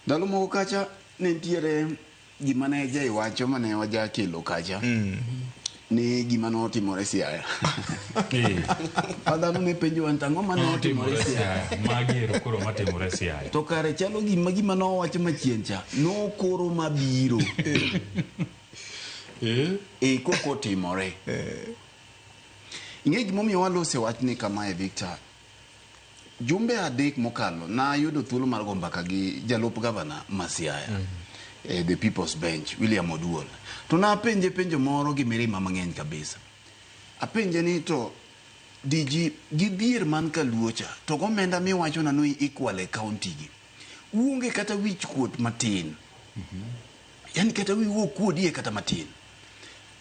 Ndalo moko kacha ne nitiere gima ne Jay wacho mane wajakelo kacha ni gima notimore Siaya. Ma dhano ne penjowa ni to ang'o mane otimore Siaya. Magi ero koro matimore Siaya. To kare chalo gima gima nowacho machien cha nokoro mabiro. E koko otimore. Ing'e gimomiyo walose wachni kamae Victor? Jumbe adek mokalo nayudo thuolo mar go mbaka gi jalup gavana ma Siaya e the People's Bench William Oduol. To napenje penjo moro gi mirima mang'eny kabisa. Apenje ni to DG gi dhier man kaluo cha to gomenda miwachona ni ikwalo e county gi uonge kata wich kuot matin. Yani kata wiu ok kuodie kata matin.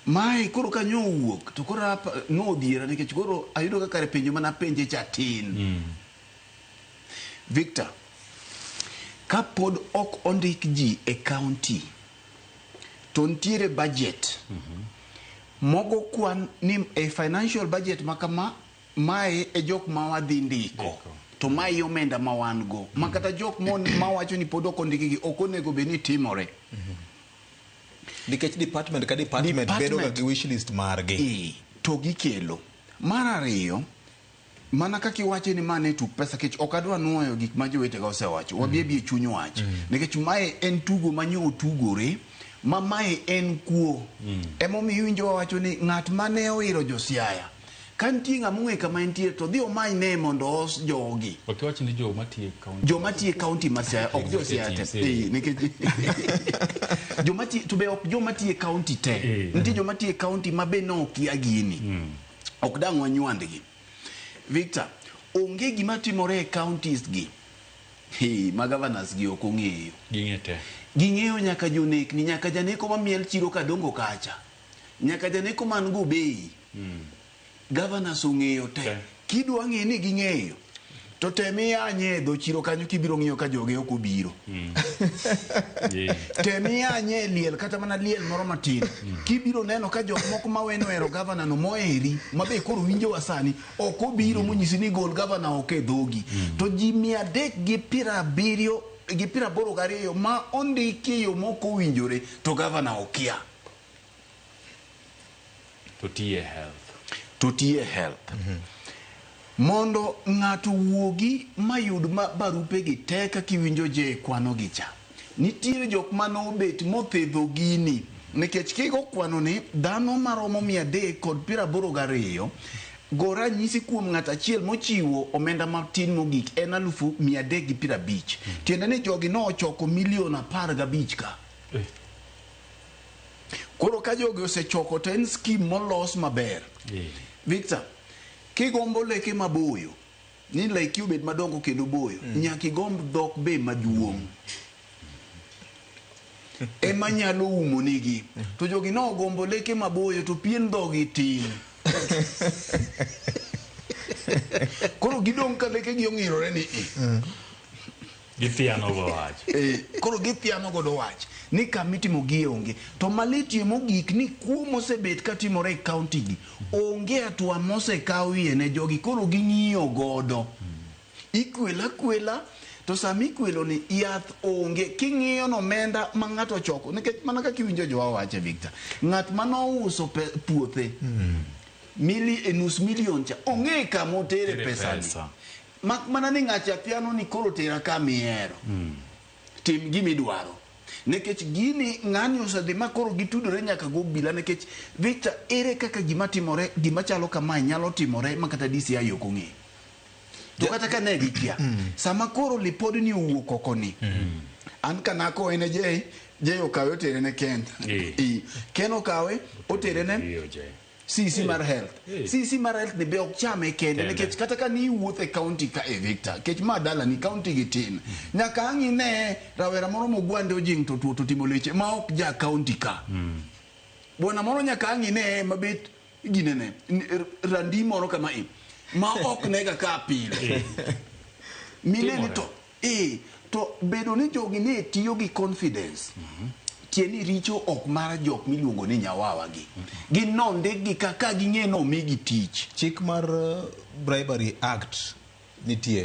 Mae koro ka nyo owuok to koro nodhiera nikech koro ayudo ka kare penjo mana penje cha tin. Victor, kapod ok ondik ji e county to nitiere budget mogo kwan ni e financial budget ma kama mae e jok ma wadhi ndiko to mae e omenda ma wan go ma kata jok mawacho ni pod ok ondikgi ok onego bed ni timore. Nikech department ka department bedo ga gi wish list margi. Ee, to gikelo. Mar ariyo, mana kaka iwache ni ma ne tuk pesa kech ok adwa nuoyo gik ma jowetega osewacho. Wabi abi e chuny wach. Nikech mae en tugo ma nyo otugore, ma mae en kuo. Emomiyo iwinjo wawacho ni ng'at mane oiro jo Siaya, Ka nitie ng'ama ong'e kama entie to odhi omany ne mondo oos jogi. Ok iwach ni joma tiyo e county. Joma tiyo e county ma Siaya ok jo Siaya te. Eh, nikech joma tiyo to be ok joma tiyo e county te. Eh. Nitie joma tiyo e county ma be nokia gini. Ok dang' wanywandgi. Victor, onge gima timore e counties gi. Hey, ma governors gi ok ong'eyo. Ging'e te. Ging'eyo nyaka jonekni, nyaka janeko mamiel chiro kadongo kacha. Nyaka janeko man go bei. Governors ong'eyo te. Te. Kidwa ng'e ni ging'eyo, to tem iyanye e dho chiro kanyo kibiro ng'iyo ka joge ok obiro. Yeah. Tem iyanye e liel kata mana liel moro matin. Kibiro neno ka jok moko ma weno hero gavana no moheri, ma be koro winjowa sani, ok obiro monyisi ni gol gavana oko e dhogi. To ji 370 gi 82 ma ondiki e yo mok owinjore to gavana okia. To tiye health. To tiye health. Mondo ng'ato wuogi mayud ma barupegi te kaka iwinjo je kwano gi cha. Nitiere jok mane obet mothedho gini nikech kigo kwano ni dhano maromo 382 go ranyisi kuom ng'at achiel mochiwo omenda matin mogik en 350,000. Tiende ni jogi nochoko milion 15 ka. Koro ka jogi osechoko to en scheme molos maber. Victor, kigombo leke maboyo, ni leki obed madongo kendo boyo, nyaka igomb dhok be maduong'. Ema nyalo umo nigi. To jogi nogombo leke maboyo to pien dhogi tin. Koro gidong' ka lekegi ong'irore ni i. Githiano go wach. Koro githiano godo wach ni kama itimo gie onge. To malitie mogik ni kuo mosebet katimore e county gi onge hatua mosekawie ne jogi koro ging'iyo godo. Ikwelo akwela to sama ikwelo ni yath onge king'iyo no omenda ma ng'ato ochoko nikech mana kaka iwinjo jowa wache Victor ng'at manouso puothe mili e nus milion cha ong'e kama otere Tere pesani. pesa. Mak mana ni ng'acha thiano ni koro tera kama ihero. Tim gima idwaro. Nikech gini ng'ani osedhi ma koro gitudore nyaka go obila nikech Victor ere kaka gima timore gima chalo kamae nyalo timore ma kata DCI ok ong'eyo. To kata ka ne gikia, sama koro lipodni owuok oko ni, an kanakowe ne Jay, Jay okawe otere ne Ken. Ken okawe otere ne BOJ. CC mar health. CC mar health ni be ok chame kende Kende. nikech kata ka ni iwuotho e county ka e Victor, nikech ma dalani county gi tin. Nyaka ang' ine rawera moro mogwande ojing' to tuo to timo leche ma ok ja county ka. Bwana moro nyaka ang' ine mabet ginene randi moro kama i ma ok nega ka pile. Mine ni to to bedo ni jogi ne tiyo gi confidence. Tie ni richo ok mar jok miluongo ni nyawawa gi. Gin nondikgi kaka ging'e ni omigi tich. Chik mar Bribery Act nitie.